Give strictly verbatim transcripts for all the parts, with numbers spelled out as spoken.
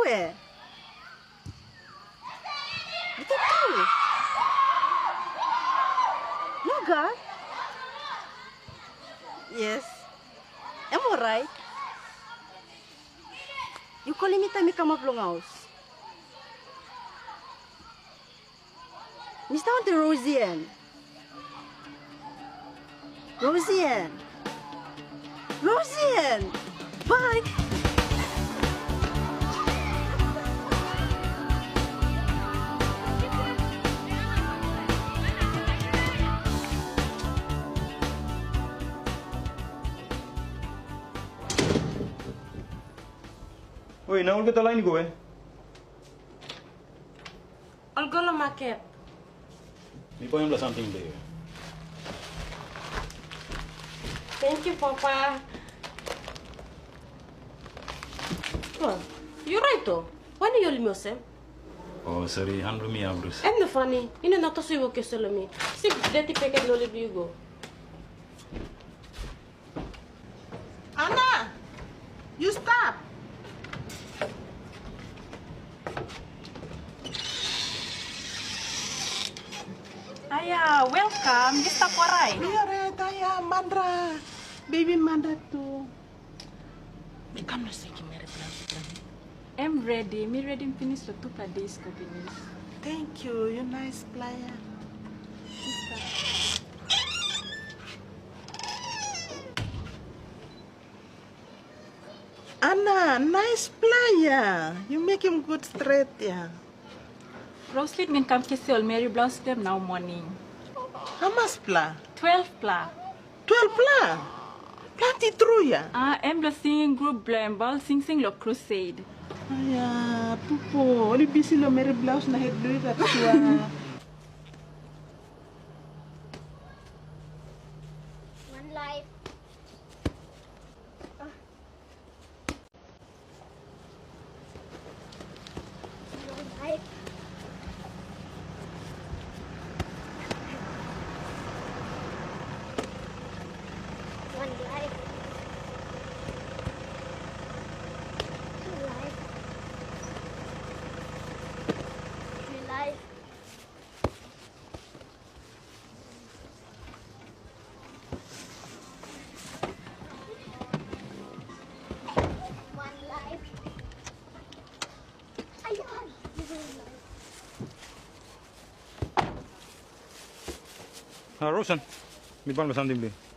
Eh. Bitu tu. Nogat. Yes. Em orait. Yu kolim mi taim mi kamap long haus. Mi stap wantaim Rosian. Rosian. Rosian. Bai. Oi, na olgeta lain i go, eh? Ol go long maket. Mi baim long samting de. Tenkyu, Papa. Oh, yu rait, o. Wai na yu holim mi olsem? Oh, sori, han bilong mi i abrusim. Em no funny. Yu no inap tasol yu wok olsem long mi. Sip deti peket loli bilong yu go. Ana, yu stap. Aya, welkam. Yu stap orait? Mi orait, aya, Mandra. Bebi Mandra tu. Mi kam na sekim meri bilong yu. Em redi, mi redim pinis long tupela de i go pinis. Tenkyu, yu naispela ya. Ana, naispela ya. Yu mekim gut stret ya. Roslyn bin kam kisim ol meri bilong em nau moning. Hamaspela? Twelvpela. Twelvpela? Planti tru ya. Ah, em bilong singing grup bilong em bai ol singsing long crusade. Aya, pupu, ol i bisi long meri blaus na het bilong yu gat sua. One life. One life. Two life. Three life. One life. Ah, Rosen, mi baim long samting bilong yu.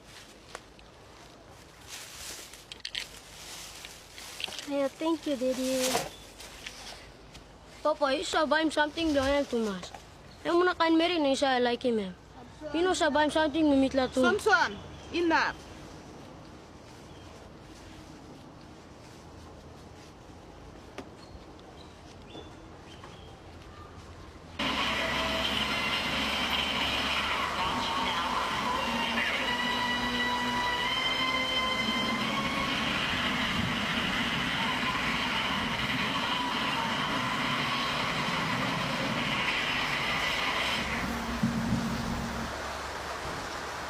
Aia, tenkyu, Dedi. Papa, yu save baim samting bilong em tumas. Em wanem kain meri na yu save laikim em? Yu no save baim samting bilong mitla tu. Samson, inap.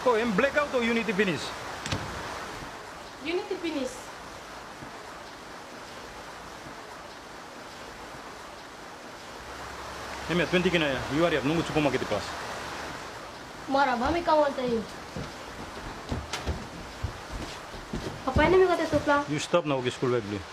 O, em blekaut o yunit i pinis? Yunit i pinis. Em ya, twenti kina ya, yu hariap, nogut supamaket i pas. Mara, bai mi kam wantaim yu. Papa, em i gat tupela. Yu stap na wokim skul bek bilong yu.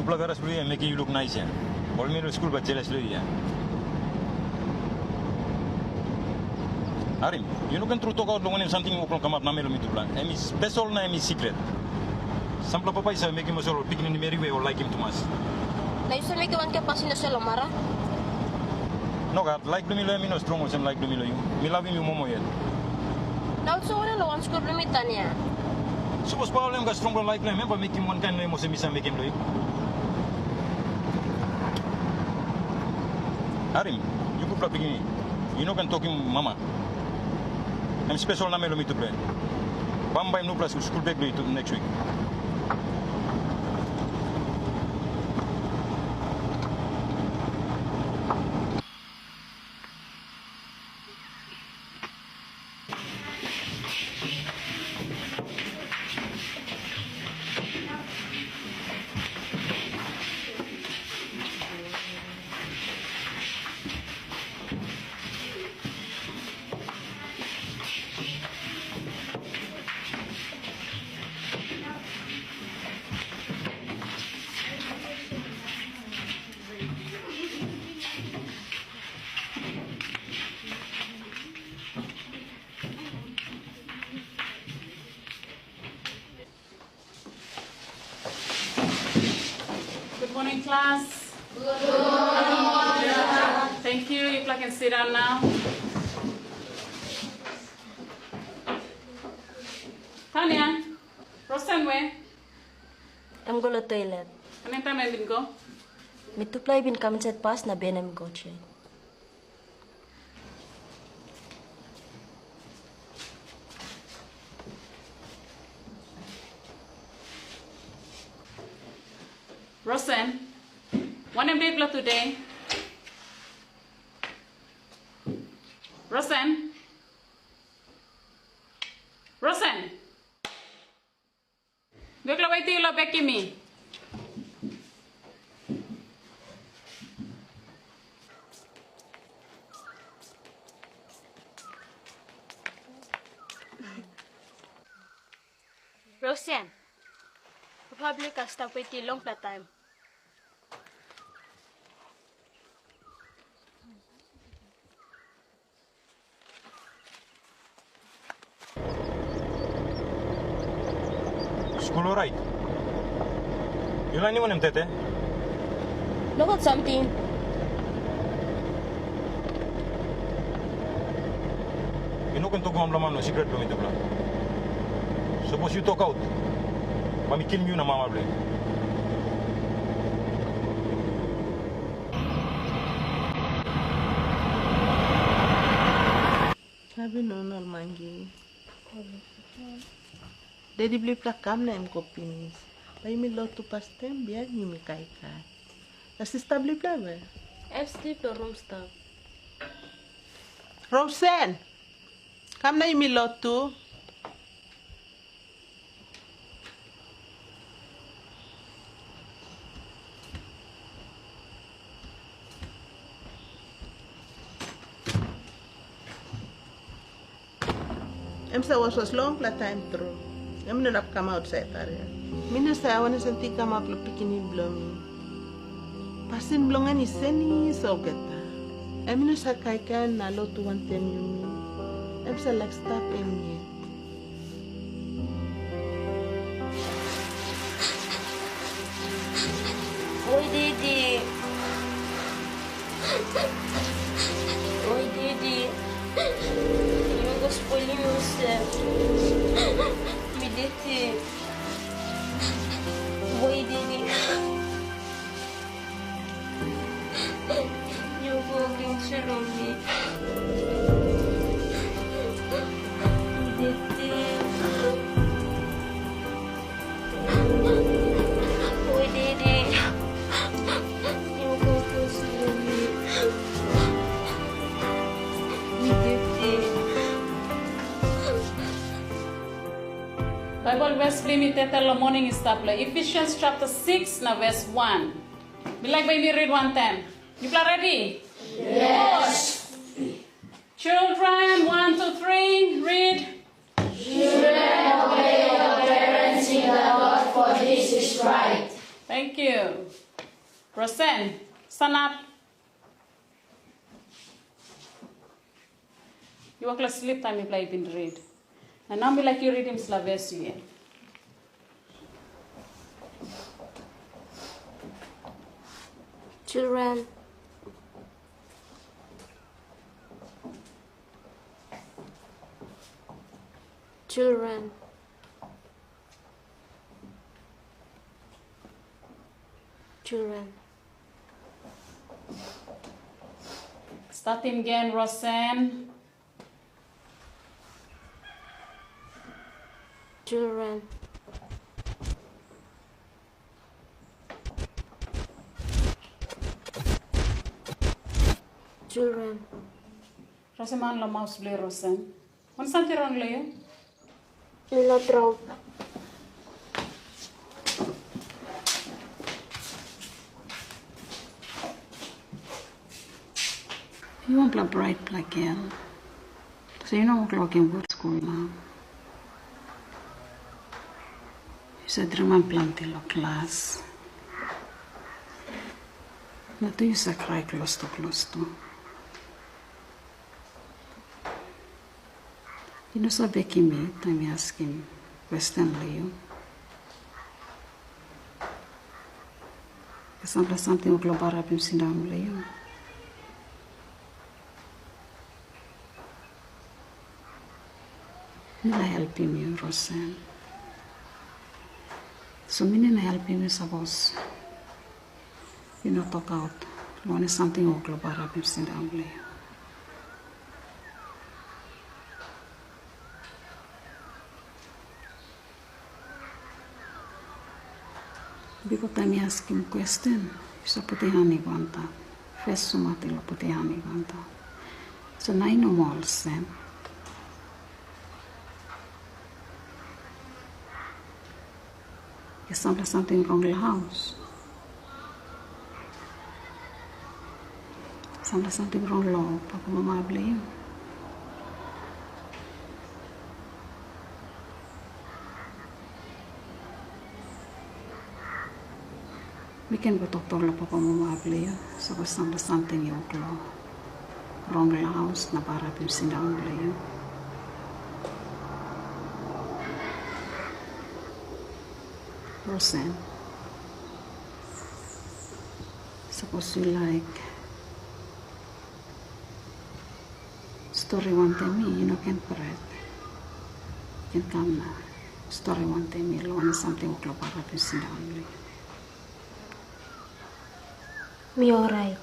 Pela garas bilong yu em mekim yu luk nais ya. Ol meri long skul bai jeles long yu ya. Harim, yu no ken tru tokaut long wanem samting wok long kamap namel long mitupela. Em i spesol na em i sikret. Sampela papa i save mekim olsem ol pikinini meri we ol laikim tumas. Na yu save mekim wankain pasin olsem long Mara? Nogat, laik bilong mi long em i no strong olsem laik bilong mi long yu. Mi lavim yu moa moa yet. Na olsem wanem long wanskul bilong mi Tania? Sapos papa bilong em gat strongpela laik long em, em bai mekim wankain long em olsem mi save mekim long yu. Harim, yu gutpela pikinini. Yu no ken tokim mama. Em spesol namel long mitupela. Bambaim nupela skul bek long yu neks wik. Good morning, class. Good morning. Thank you. Yupela can sit down now. Tanya, Rosen we? Em go long toilet. Wanem taim em bin go? Mitupela i bin kam insait pas na ben em i go tru. Rosen, wanem de bilong tude? Rosen? Rosen? Bikpela wetim long bekim mi. Rosen, papa bilong yu i stap wetim longpela taim. Skul orait? Yu lainim wanem, tete? Nogat samting. Yu no ken tokim wanpela man long sikret bilong mitupela. Sapos yu tokaut, bai mi kilim yu na mama bilong yu. Abi no nol mangi. Dedi bilipela kam na em go pinis. Bai yumi lotu pastaim, bihain yumi kaikai. Na sista bilipela we? Em slip long rum stap. Rosen, kam na yumi lotu. Em sa waswas longpela taim tru. Em i no inap kam ausait hariap. Mi no save wanem samting i kamap long pikinini bilong mi. Pasin bilong en i senis olgeta. Em i no save kaikai na lotu wantaim yumi. Em sa laik stap em yet. Oi, Dedi. Oi, Dedi. Yu go spoilim yusef. Mi Dedi. Oi, Dedi. Yu go gim tru long mi. Mi Dedi. Oi, Dedi. Yu go gim tru long mi. Mi Dedi. Baibel ves bilong mi tete long moning i stap long Ephesians chapter six na ves one. Mi laik bai mi rid wantaim. Yupela redi? Yes. Children, one, two, three, read. Children, obey your parents in the Lord, for this is right. Thank you. Rosen, stand up. Yu wok long slip taim mipela i bin rit. Na nau mi laik yu ritim dispela ves yu yet. Children. Children. Children. Statim gen, Rosen. Children. Children. Rosen, man long maus bilong yu, Rosen. Wanem samting rong long yu? Mi no drom. Yu wanpela braitpela gel. So yu no wok long wokim gut skul nau. Yu save driman planti long klas. Na tu yu save krai klostu klostu. Yu no save bekim mi taim mi askim kwesten long yu. Sampela samting wok long bagarapim sindaun bilong yu. Mi laik helpim yu, Rosen. So mi no helpim yu sapos yu no tokaut long wanem samting wok long bagarapim sindaun bilong yu. Bipo taim mi askim kwesten, yu sa putim han i go antap. Fes sumat i lo putim han i go antap. So na i no moa olsem. Yu sampela samting rong long haus. Sampela samting rong long papa mama bilong yu. Mi ken go toktok long papa mama bilong yu, sapos sampela samting i wok long rong long haus na bagarapim sindaun bilong yu. Rosen, sapos yu laik stori wantaim mi, yu no ken pret. Yu ken kam na stori wantaim mi long wanem samting wok long bagarapim sindaun bilong yu. Mi orait.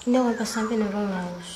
I no gat samting rong long haus.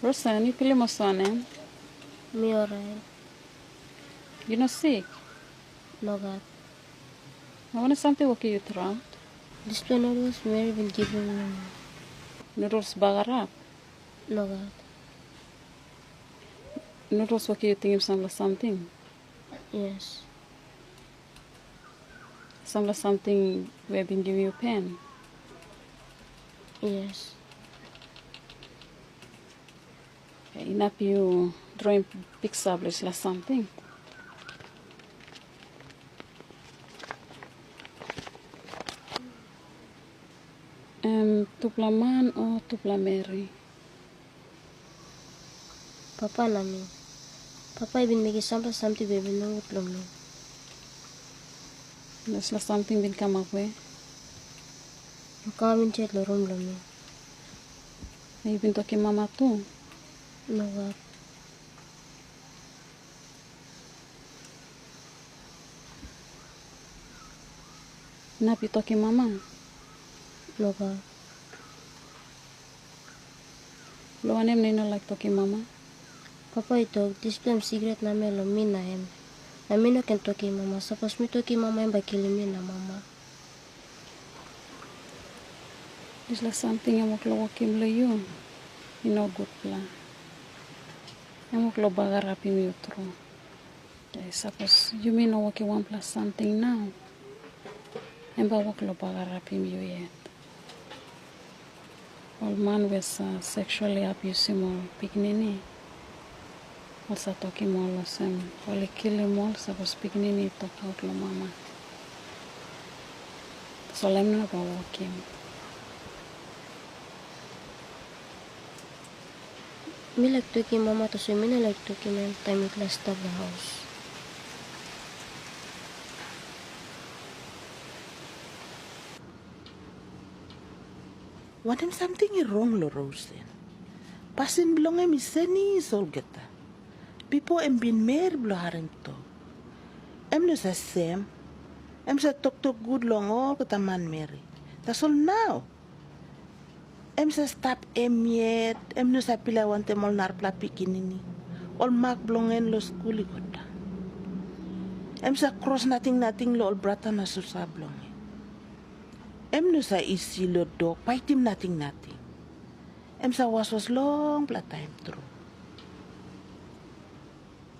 Rosen, yu pilim olsem wanem? Mi orait. Yu no sik? Nogat. Na wanem samting wokim yu traut? Dispela noodles Meri bin givim mi. Noodles bagarap? Nogat. Noodles wokim yu tingim sampela samting? Yes. Sampela samting we bin givim yu pen? Yes. Inap yu droim piksa bilong dispela samting. Em tupela man o tupela meri? Papa na mi. Papa i bin mekim sampela samting we bin nogut long mi. Dispela samting bin kamap we? Em kamap insait long rum bilong mi. Na yu bin tokim mama tu? Nogat. Inap yu tokim mama? Nogat. Long wanem na yu no laik tokim mama? Papa i tok, dispela em sikret namel long mi na em. Na mi no ken tokim mama. Sapos mi tokim mama, em bai kilim mi na mama. Dispela samting em wok long wokim long yu, i no gutpela. Em wok long bagarapim yu tru. Oke, sapos yumi no wokim wanpela samting nau, em bai wok long bagarapim yu yet. Ol man we sa seksuali abiusim ol pikinini, ol sa tokim ol olsem, ol i kilim ol, sapos pikinini i tokaut long mama. Tasol em no bai wokim. Mi laik tokim mama, tasol mi no laik tokim em taim mipela stap long haus. Wanem samting i rong long Rosen? Pasin bilong em i senis olgeta. Bipo em bin meri bilong harim tok. Em no sa sem. Em sa toktok gut long olgeta manmeri. Tasol nau, em sa stap em yet, em no sa pilai wantaim ol narapela pikinini. Ol mak bilong en long skul i go daun. Em sa kros nating nating long ol brata na susa bilong en. Em no sa isi long dok paitim nating nating. Em sa waswas longpela taim tru.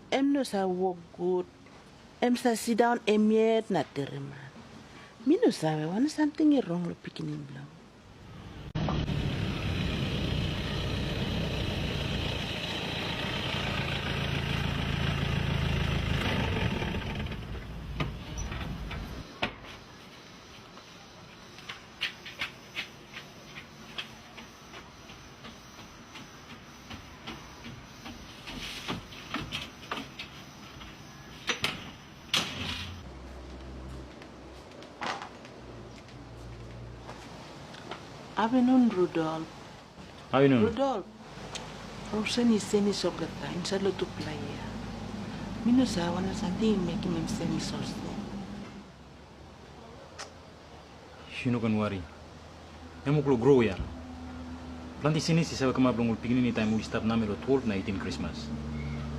Em no sa wok gut. Em sa sindaun em yet na driman. Mi no save wanem samting i rong long pikinini bilong mi. Apinun, Rudolf. Apinun. Rudolf, Rosen i senis olgeta insait long tupela yia. Mi no save wanem samting i mekim em senis olsem. Yu no ken wari. Em wok long gro ya. Planti senis i save kamap long ol pikinini taim ol i stap namel long twelve na eighteen Krismas.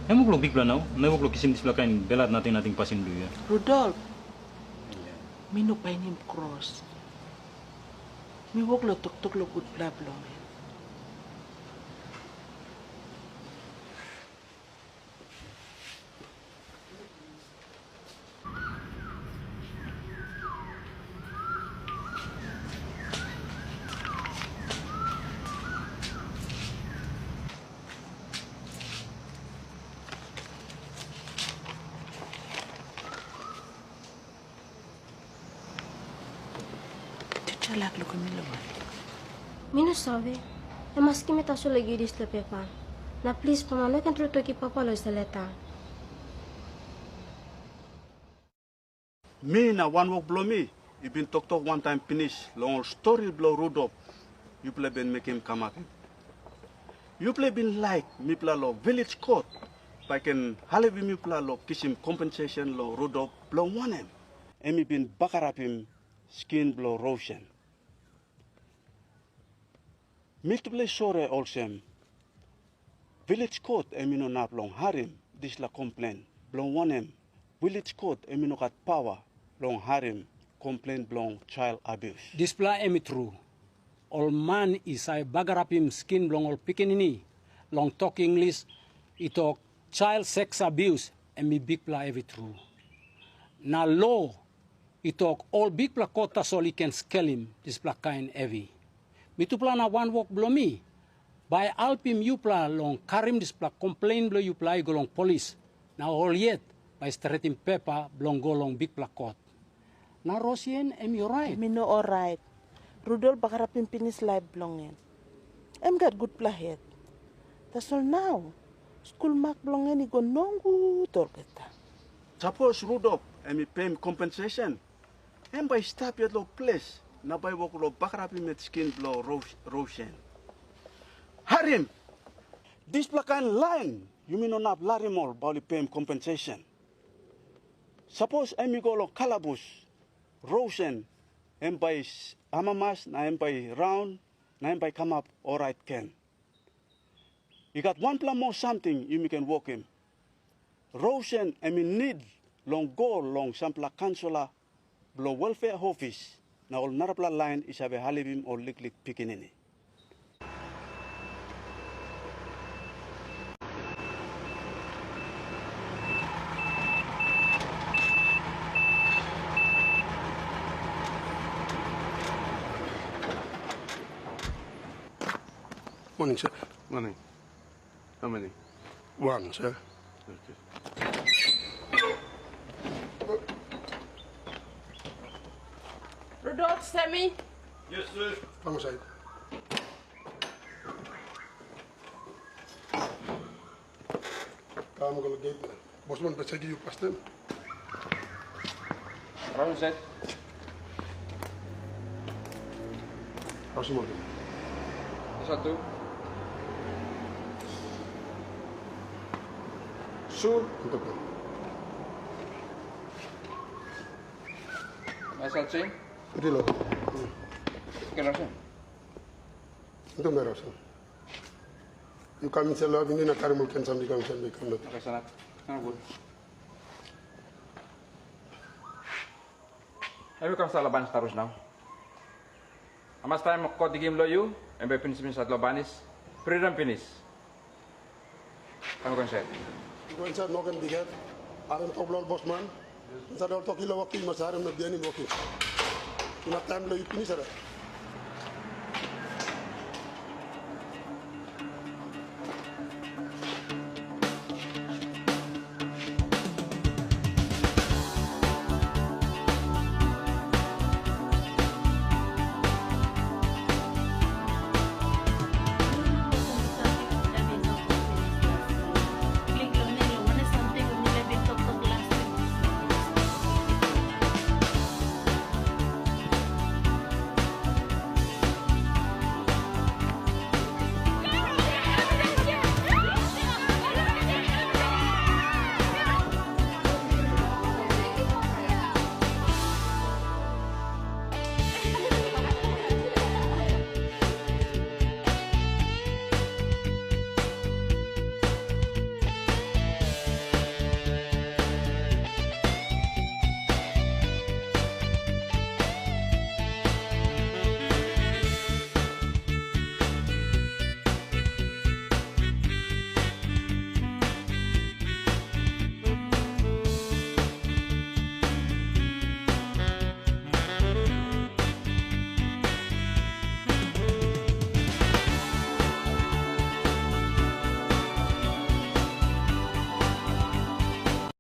Em wok long bikpela nau, na em wok long kisim dispela kain belhat nating nating pasin bilong yu. Rudolf, mi no painim kros. Mi wok long toktok long gutpela bilong en. Tisa laik lukim mi long wanem? Mi no save. Em askim mi tasol long givim dispela pepa. Na plis, mama, no ken tru tokim papa long dispela leta. Mi na wanwok bilong mi i bin toktok wantaim pinis long ol stori bilong Rudolf yupela bin mekim kamap. Yupela bin laik mipela long viles kot bai ken helpim yupela long kisim kompensesen long Rudolf, bilong wanem, em i bin bagarapim skin bilong Rosen. Mitupela i sori olsem, viles kot em i no inap long harim dispela komplen, bilong wanem, viles kot em i no gat pawa long harim komplen bilong child abuse. Dispela em i tru. Ol man i save bagarapim skin bilong ol pikinini, long tok Inglis i tok child sex abuse, em i bikpela hevi tru. Na lo i tok ol bikpela kot tasol i ken skelim dispela kain hevi. Mitupela na wanwok bilong mi, bai helpim yupela long karim dispela komplen bilong yupela i go long polis, na ol yet bai stretim pepa bilong go long bikpela kot. Na Rosien em i orait. Em i no orait. Rudolf bagarapim pinis laip bilong en. Em gat gutpela het. Tasol nau, skul mak bilong en i go nogut olgeta. Sapos Rudolf em i peim kompensesen, em bai i stap yet long ples na bai i wok long bagarapim yet skin bilong Ros- Rosien. Harim! Dispela kain lain yumi no inap larim ol bai ol i peim kompensesen. Sapos em i go long kalabus, Rosien em bai i s- amamas na em bai i raun na em bai i kamap orait gen. I gat wanpela moa samting yumi ken wokim. Rosien em i nid long go long sampela kaunsola bilong welfea ofis na ol narapela lain i save helpim ol liklik pikinini. Morning, sir. Morning. How many? One, sir. Okay. Rudolf, Sammy. Yes, sir. Come aside. Kam go long gate na. Bosman bai sekim yu pastaim. Rausim set. Rausim ol. Satu. Su. Untuk. Masal chain. Itu lo. Oke, rausim. Itu merah. Yu kam insait lo, ini na karim ol ken samting kam insait, bai kam nating. Oke, sanap. Sanap gut. Em yu kam stap lo banis tarus nau. Hamas taim kot i givim lo yu, em bai pinisim insait lo banis. Fridom pinis. Kam go insait. Yu go insait, no ken bikhet. Harim tok bilong ol bosman. Insait ol tok i lo wokim, mas harim na bihainim wokim. Inap taim lo yu pinis, ara.